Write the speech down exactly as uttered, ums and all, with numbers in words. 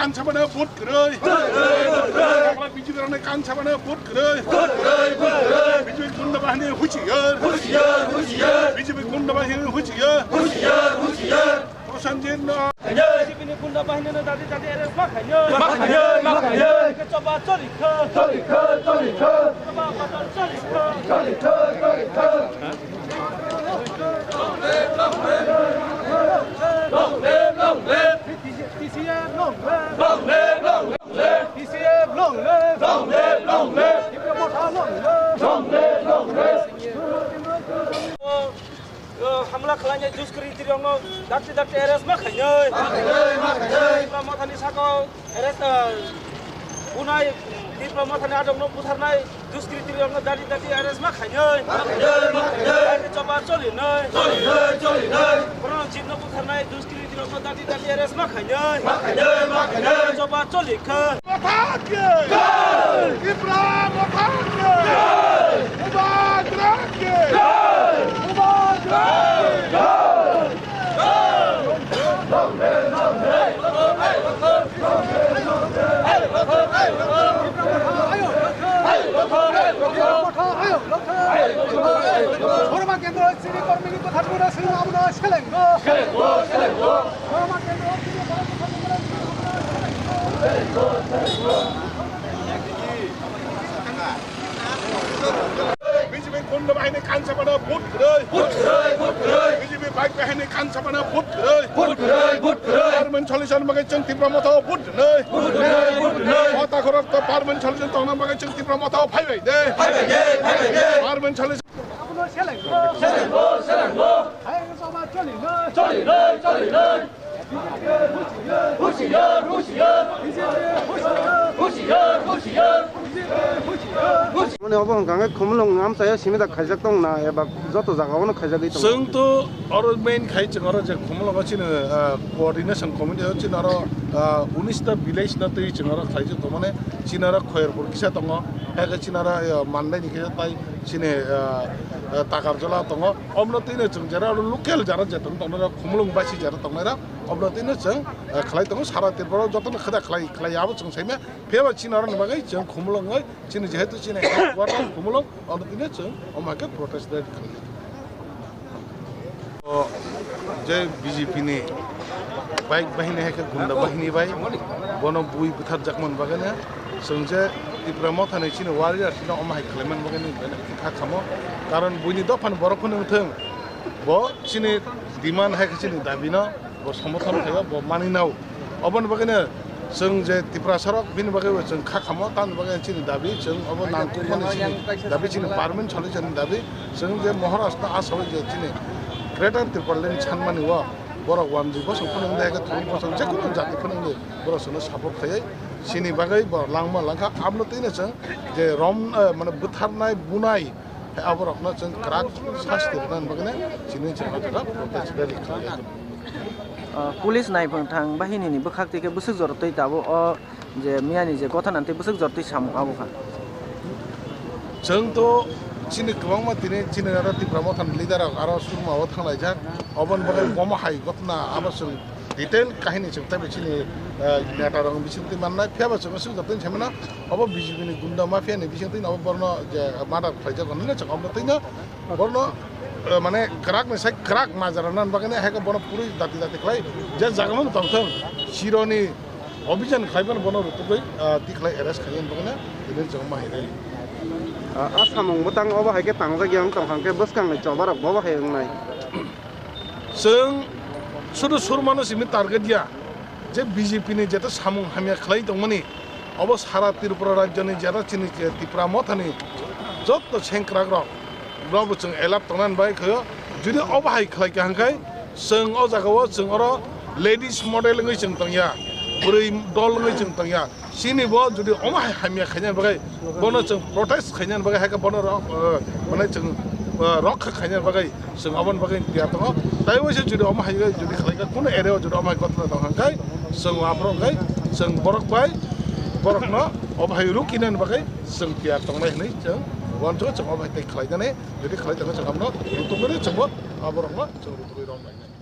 Kan sabana vote kwrwi. Bakla B J P rokni kan sabana vote kwrwi. B J P gunda bahini huchiyar. B J P gunda bahini huchiyar. Prosenjit no. B J P ni gunda bahini no dati dati arrest ma khainai. Ma khainai, ma khainai. Choba choli kha. Choli kha, choli kha. Choba patal choli kha. Choli kha, choli kha. Long live, long live. T C F long live. Long live, long live. T C F long live. Long live, long live. Tipra Motha long live. Long live, long live. O, o, hamla khlainai duskriti rokno dakti dakti arrest ma khainai. Ma khainai, ma khainai. Tipra Mothani sakao arrest, o, bunai Tipra Mothani adokno butharnai duskriti rokno dakti dakti arrest ma khainai. Ma khainai, ma khainai. Choba cholinai. Cholinai, cholinai. Borokno jibno butharnai duskriti rokno dakti dakti arrest ma khainai. Ma khainai, ma khainai. Choba choli kha. Motha ki jai! Tipra Motha ki jai! Bubagra ki jai! Bubagra ki jai! Borma kendro sini kormi ni kotha pura sini abono seleng go. Seleng go, seleng go. Borma kendro sini kormi ni kotha pura sini abono seleng go. B J P gunda bahini kan sabana vote kwrwi. Vote kwrwi, vote kwrwi. B J P bike bahini kan sabana vote kwrwi. Vote kwrwi, vote kwrwi. Parliament solution bagwi chwng Tipra Motha vote rwnai. Vote rwnai, vote rwnai. Motha khorok to Parliament solution tongna bagwi chwng Tipra Motha phaibai de. Phaibai de, phaibai de. Parliament solution. Abono seleng go. Seleng go, seleng go. Hai, sama choli no. Choli no, choli no. Hushiyar, hushiyar. Hushiyar, hushiyar. Mane obo hwnkha khe Khumulwng amchaio simi da khaijak tong na eba joto jaga o no khaijagwi tongo. Chwng to oro main khai chwng oro je Khumulwngo chini, ah, coordination committee o chini oro, ah, unis ta village no twi chwng oro khlaijak tong mane chini oro Khoyerpur kisa tongo, hai khe chini oro, ah, Mandai ni kisa tai chini, ah, ah, Takarjala tongo. Omono twi no chwng jera oro local jara je tong tongnai rok Khumulwng basi jera tongnai rok. Obono twi no chwng, eh, khlai tongo, sara Tripura o jotono kheda khlai, khlai abo chwng saimya. Phiya ba chini oro ni bagwi chwng Khumulwng oi, chini jehetu chini headquarter Khumulwng, obono twi no chwng omo hai khe protest rally khlai. O je B J P ni bike bahini hai khe gunda bahini bai bono bui butharjakmani bagwi no chwng je Tipra Motha ni chini warriors no omo hai khlaimani bagwi no kha khamo, karon buini dophani borok phano wng thung. Bo chini demand hai khe chini dabi no bo somorthon khaio, bo mani nao. Oboni bagwi no chwng je Tiprasa rok bini bagwi bo chwng kha khamo, tamoni bagwi chini dabi chwng obo nangkukmani chini dabi, chini Parliament solution ni dabi. Chwng je Maharashtra asao je chini Greater Tipraland sanmani o borok wanjwi bosong phano wngdi, hai khe thwng bosong jekunu jati phano wngdi, borok chwngno support khaiwi chini bagwi bo langma langkha. Aboni twi no chwng je rom, eh, mane bwtharnai bunai Hai aborokno chwng kwrak sasti rwnani bagwino chini chwngno jaga protest rally khlailaio. Ah, police naiphang thang bahini ni bwkhak twi khe bwswk jora twi tabuk o je miyani je gotha nang twi bwswk jora twi samung abo kha. Chwng to chini kwbangma tini chini aro Tipra Motha ni leader rok aro Surma o thanglaijak, oboni bagwi bomo hai gotna abo chwng detail kahini chwng teibo chini, eh, neta rok bising twi mannai, phiya ba chwng swk jotoni saimano, obo B J P ni gunda mafia ni bising twi obo borno je murder khlaijak, hwnwi chwng obo twi no borno, eh, mane kwrak ni sai kwrak majra nan bagwi hai khe bono puri dati dati khlai je jaga no tong thung, chironi obhijan khlai bono, bono rutugwi, eh, tikhlai arrest khlai bagwi tini chwng ma hai rally. Ah, a samung bwtang obo hai khe tangjak yang tong kha khe bwskang ni choba rok bo bo hai wngnai. Chwng sudu Surmano simi target ya, je B J P ni jeta samung hamya khlai tongmani, obo sara Tripura rajyoni jeta chini je Tipra Mothani jotto sengkrak rok, rokbo chwng alert tongnani bai khaio. Jodi obo hai khlai kha hwnkhe chwng o jagao chwng oro ladies model wngwi chwng tongya, bwrwi dol wngwi chwng tongya. Chini bo jodi omo hai hamya khainani bagwi, bono chwng protest khainani bagwi, hai khe bono ro-, eh, mane chwng, eh, rokha khainani bagwi chwng aboni bagwi tiyar tongo. Tai waisa jodi omo hai jodi khlai kha, kunu area o jodi omo hai gotna tong kha, hwnkhe chwng aphuru hwnkhe chwng borok bai borokno omo hai rukinani bagwi chwng tiyar tongnai hwnwi chwng uansukha chwng omo hai tei khlainani, jodi khlai tongkha chwng abono rutugmani chwngbo aborokno chwng rutugwi romlainai.